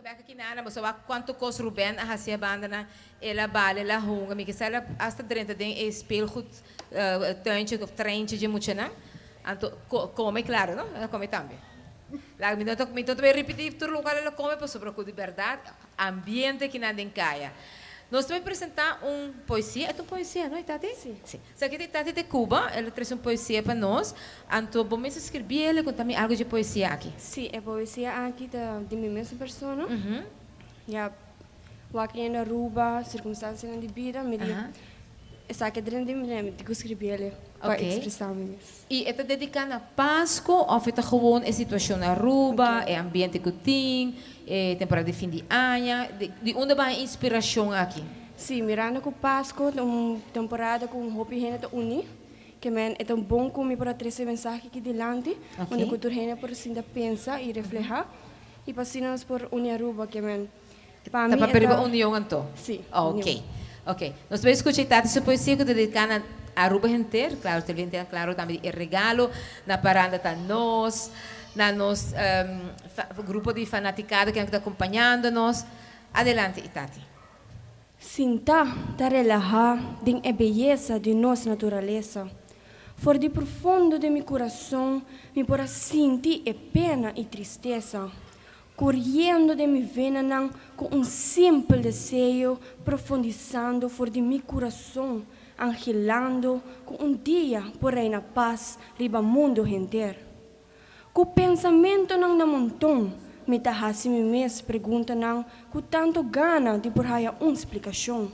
bek aki nana, bo sa wak cuanto cos Ruben a haci a banda nan, el a bala, el a hunga, mi kisa el a hasta drenta den e speelgoed tuintje of treintje dje muchanan, anto come claro no, el a come tambe. Laga mi no ta mi no ta bay ripiti tur locual el a come pasobra cu di berdad ambiente akinan den caya. Nos ta bay presenta un poesia, e ta un poesia no Itati? Si. Si. Sa ki ta Itati de Cuba, el a trece un poesia pa nos, anto bo mester scribi el y conta mi algo dje poesia aki. Si, e poesia aki ta di mi mes persona. Ya wak yendo Aruba, circunstancianan di bida, mi di esaki a drenta den mi mente, mi tin cu scribi el pa expresa mi mes. Y e ta dedica na Pasco of e ta gewoon e situacion na Aruba, e ambiente cu tin, e temporada di fin di aña? Di unda baha e inspiracion aki? Si, mirando cu Pasco ta un temporada cu hopi hende ta uni, ke men e ta bon cu mi por a trece e mensahe aki dilanti, unda cu tur hende por sinta pensa y refleha, y pa asina nos por uni Aruba, ke men pa mi Ta e papia riba ta. union anto? Si, Ok, union. ok. Nos ta bay scucha e tati su poesia cu ta dedica na Aruba henter, claro, televidente claro tambe di e regalo na paranda ta nos, na nos grupo di fanaticado cu ta acompañando nos. Adelante Itati. Sinta ta relahá den e beyesa di nos naturalesa. For di profundo di mi kurason mi por a sinti e pena i tristesa koriendo den mi venanan ku un simpel deseo profundisando for di mi kurason anhelando ku un dia por reina pas riba mundu henter. Ku pensamentonan na monton, mi ta hasi mi mes preguntanan ku tantu gana di por haya un splikashon.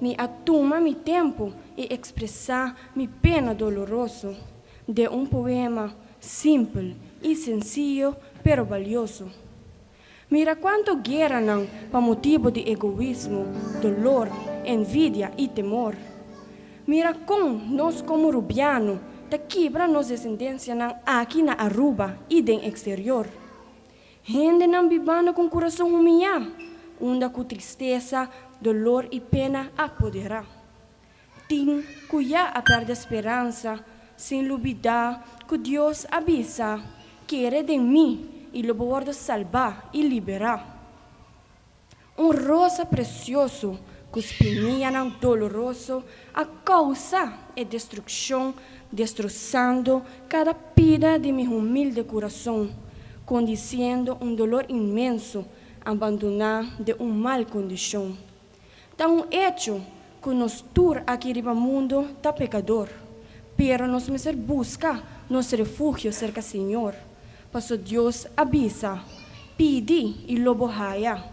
Mi a tuma mi tempu i ekspresá mi pena doloroso den un poema simpel i sensiyo pero balioso. Mira kuantu gueranan pa motibu di egoismo, dolor, envidia i temor. Mira kon nos komo Rubiano ta kibra nos desendensianan aki na Aruba i den eksterior. Hendenan bibando ku un kurason humiyá, unda ku tristesa, dolor i pena a poderá. Tin ku ya a pèrdè speransa, sin lubidá ku Dios a bisa, Kere den mi, i lo bo wòrdu salbá i liberá. Un rosa presioso ku spinianan doloroso a kousa e destrukshon, destrosando kada pida di mi humilde kurason, kondisiendo un dolor inmenso, abandoná den un mal kondishon. Ta un echo ku nos tur aki riba mundu ta pekador, pero nos mester buska nos refugio serka Señor, paso Dios a bisa, Pidi i lo bo haya,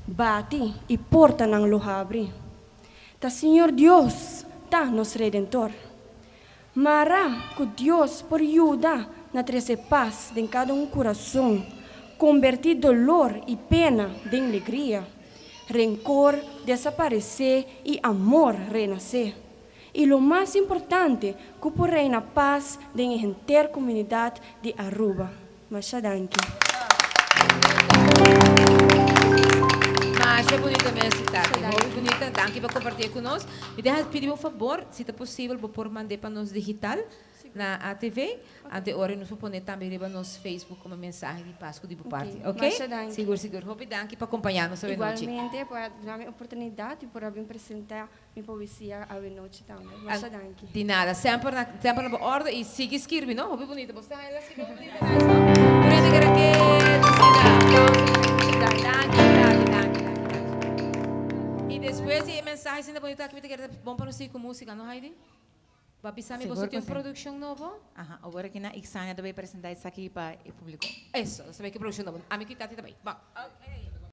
bati i portanan lo habri. Ta Señor Dios ta nos Redentor. Mara ku Dios por yuda na trese pas den kada un kurason, kombertí dolor i pena den legria, renkor desaparesé i amor renasé. I lo mas importante ku por reina pas den e henter komunidat di Aruba. Masha danki. Masha bunita mes Tati. Hopi bunita. Danki pa comparti cu nos. Mi ta pidi bo un fabor, si ta posibel bo por mand'e pa nos digital na ATV. Ante ora nos por pone tambe riba nos Facebook como mensahe di Pascu di bo parti. Ok? Masha danki. Sigur sigur. Hopi danki pa compaña nos awe nochi. Igualmente pa duna mi oportunidad di por a bin presenta Mi poesia awe nochi tambe. Masha danki. Di nada. Semper na semper na bo orde y sigui skirbi no. Hopi bunita. Bo sta hela skirbi hopi bunita nice no. Tur hende kere ketu asina. Aplauso. Danki danki danki danki danki. Y despues di e mensahe asina bunita aki mi ta kere ta bon pa nos sigui cu musica no Heidi? Bo a bisa mi boso tin un produccion nobo? Aha, awor aki na Ixania ta bay presenta esaki pa e publico. Eso, nos ta bay cu produccion nobo. Ami cu Tati ta bay. Bon.